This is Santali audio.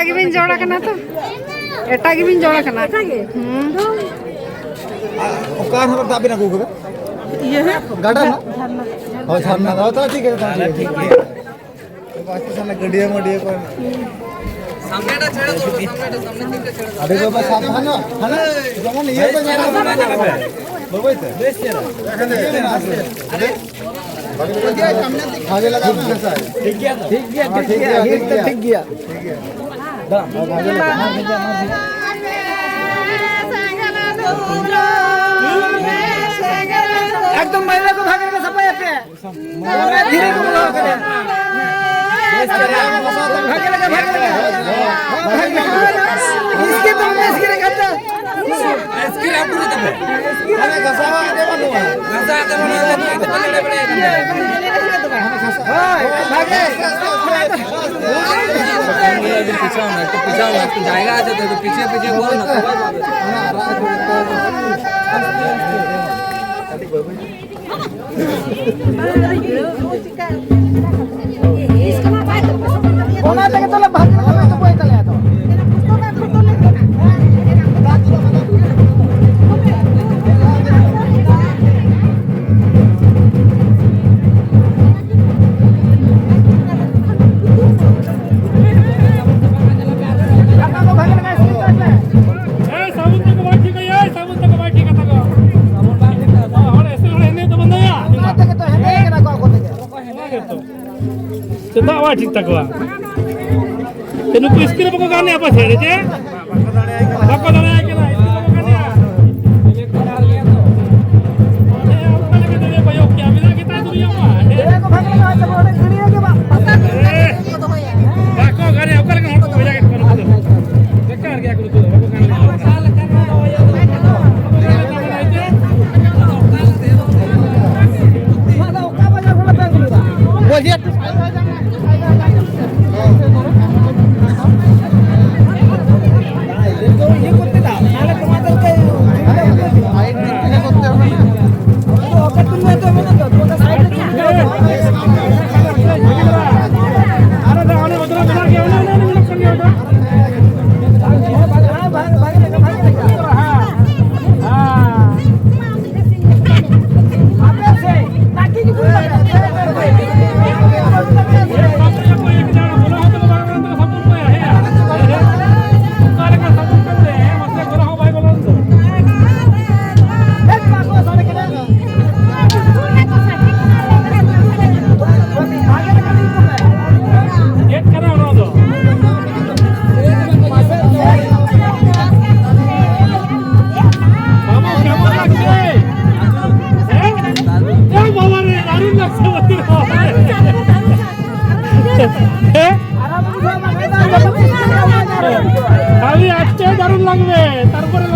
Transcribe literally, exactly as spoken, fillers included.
ᱜᱮᱵᱤᱱ ᱡᱚᱲ ᱟᱠᱟᱱᱟ ᱛᱚ? ᱮᱴᱟᱜ ᱜᱮᱵᱤᱱ ᱡᱚᱲ ᱟᱠᱟᱱᱟ? ᱮᱴᱟᱜ ᱜᱮ᱾ ᱦᱩᱸ᱾ ᱚᱠᱟ ᱨᱮᱱᱟᱜ ᱫᱟᱜ ᱵᱤᱱ ᱟᱹᱜᱩ ᱠᱟᱫᱟ? ᱤᱭᱟᱹ ᱦᱮᱸ᱾ ᱜᱟᱰᱟ ᱨᱮᱱᱟᱜ? ᱦᱳᱭ, ᱡᱷᱟᱨᱱᱟ ᱫᱟᱜ᱾ ᱛᱟᱦᱞᱮ ᱴᱷᱤᱠ ᱜᱮᱭᱟ, ᱛᱟᱦᱞᱮ ᱴᱷᱤᱠ ᱜᱮᱭᱟ᱾ ᱟᱪᱪᱷᱟ, ᱛᱟᱦᱞᱮ ᱜᱟᱹᱰᱭᱟᱹ ᱢᱟᱹᱰᱭᱟᱹ ᱠᱚ᱾ ᱥᱟᱢᱱᱮ ᱴᱟ ᱪᱷᱟᱲᱟ ᱫᱚ, ᱥᱟᱢᱱᱮ ᱴᱟ, ᱥᱟᱢᱱᱮ ᱛᱤᱱᱴᱟ ᱪᱷᱟᱲᱟ ᱫᱚ᱾ ᱟᱹᱰᱤ ᱵᱟᱵᱟ ᱥᱟᱵ ᱫᱷᱟᱱ ᱱᱚ, ᱦᱟᱱᱟ ᱡᱮᱢᱚᱱ ᱤᱭᱟᱹ ᱠᱚ ᱧᱟᱢᱟ᱾ ᱵᱟᱹᱵᱩᱭ ᱛᱮ? ᱵᱮᱥ ᱪᱮᱦᱨᱟ᱾ ᱵᱷᱟᱜᱮ ᱞᱟᱜᱟᱣ ᱢᱮ, ᱦᱮᱸ ᱥᱮ? ᱴᱷᱤᱠ ᱜᱮᱭᱟ ᱛᱚ? ᱴᱷᱤᱠ ᱜᱮᱭᱟ, ᱦᱮᱸ, ᱴᱷᱤᱠ ᱜᱮᱭᱟ, ᱴᱷᱤᱠ ᱜᱮᱭᱟ, ᱦᱤᱴ ᱫᱚ ᱴᱷᱤᱠ ᱜᱮᱭᱟ᱾ ᱴᱷᱤᱠ ᱜᱮᱭᱟ᱾ ᱮᱠᱫᱚᱢ ᱵᱟᱭᱨᱟ ᱠᱚ ᱵᱷᱟᱜᱮ ᱞᱮᱠᱟ ᱥᱟᱯᱷᱟᱭᱟ ᱯᱮ᱾ ᱫᱚᱢᱮ ᱫᱷᱤᱨᱤ ᱠᱚ ᱵᱚᱞᱚ ᱟᱠᱟᱱᱟ᱾ ᱵᱷᱟᱜᱮ ᱞᱮᱠᱟ, ᱵᱷᱟᱜᱮ ᱞᱮᱠᱟ᱾ ᱵᱷᱟᱜᱮ ᱞᱮᱠᱟ᱾ ᱤᱥᱠᱤ ᱫᱚᱢᱮ ᱤᱥᱠᱤ ᱨᱮ ᱠᱟᱛᱮ᱾ ᱤᱥᱠᱤ ᱨᱮ ᱟᱹᱜᱩ ᱨᱮ ᱛᱟᱯᱮ᱾ ᱟᱨᱮ ᱜᱷᱟᱥᱟᱣ ᱟᱫᱮ ᱵᱟᱹᱱᱩᱜᱼᱟ᱾ ᱜᱷᱟᱥᱟᱣ ᱟᱫᱮ ᱵᱟᱹᱱᱩᱜᱼᱟ, ᱟᱫᱚ ᱱᱩᱭ ᱫᱚ ᱵᱟᱞᱮ ᱞᱟᱹᱭ ᱵᱟᱲᱟᱭᱟ᱾ ᱦᱳᱭ, ᱵᱷᱟᱜᱮ᱾ ᱯᱤᱪᱷᱟᱣ ᱱᱟ, ᱮᱠᱴᱩ ᱯᱤᱪᱷᱟᱣ ᱱᱟ, ᱮᱠᱴᱩ ᱡᱟᱭᱜᱟ ᱟᱪᱷᱮ ᱛᱚ, ᱮᱠᱴᱩ ᱯᱤᱪᱷᱮ ᱯᱤᱪᱷᱮ ᱵᱚᱞ ᱱᱟ᱾ ᱚᱱᱟ ᱛᱮᱜᱮ ᱛᱚ ᱞᱮ ᱵᱷᱟᱜᱮ ᱞᱮᱠᱟ ᱵᱟᱭ ᱛᱟᱞᱮᱭᱟ ᱛᱚ᱾ ᱮᱭ, ᱥᱟᱵᱚᱱ ᱛᱟᱠᱚ ᱵᱟᱭ ᱴᱷᱤᱠᱟ, ᱮᱭ, ᱥᱟᱵᱚᱱ ᱛᱟᱠᱚ ᱵᱟᱭ ᱴᱷᱤᱠᱟ ᱛᱟᱠᱚ᱾ ᱦᱚᱲ ᱮᱥᱮ ᱦᱚᱲ ᱮᱱᱮᱡ ᱛᱟᱵᱚᱱ ᱫᱚᱭᱟ᱾ ᱚᱱᱟ ᱛᱮᱜᱮ ᱛᱚ ᱦᱮᱸᱫᱮ ᱠᱟᱱᱟ ᱠᱚ ᱟᱠᱚ ᱛᱮᱜᱮ᱾ ᱚᱱᱟ ᱜᱮᱛᱚ᱾ ᱪᱮᱫᱟᱜ ᱵᱟᱭ ᱴᱷᱤᱠ ᱛᱟᱠᱚᱣᱟ? ᱪᱮ ᱱᱩᱠᱩ ᱤᱥᱠᱩᱞ ᱨᱮ ᱵᱟᱠᱚ ᱜᱟᱱᱮᱜᱼᱟ ᱯᱟᱪᱮ, ᱪᱮ? ᱵᱟᱠᱚ ᱫᱟᱲᱮᱭᱟᱜ ᱠᱟᱱᱟ, ᱤᱥᱠᱩᱞ ᱨᱮ ᱵᱟᱠᱚ ᱜᱟᱱᱮᱜᱼᱟ᱾ ᱚᱱᱮ ᱚᱱᱠᱟ ᱞᱮᱠᱟ ᱛᱮᱜᱮ ᱵᱟᱭ ᱚᱯᱷ ᱠᱮᱜᱼᱟ, ᱢᱮᱱᱟᱜ ᱜᱮᱛᱟᱭ ᱫᱩᱱᱤᱭᱟᱹ ᱢᱟ᱾ ᱵᱟᱠᱚ ᱜᱟᱱᱮᱜᱼᱟ, ᱚᱠᱟ ᱞᱮᱠᱟ ᱦᱚᱲ ᱠᱚ ᱵᱷᱮᱡᱟ ᱠᱮᱫ ᱠᱚᱣᱟ ᱱᱩᱠᱩ ᱫᱚ? ᱵᱮᱠᱟᱨ ᱜᱮᱭᱟ ᱠᱚ ᱱᱩᱠᱩ ᱫᱚ, ᱵᱟᱠᱚ ᱜᱟᱱᱮᱜᱼᱟ᱾ ᱛᱟᱨᱯᱚᱨᱮ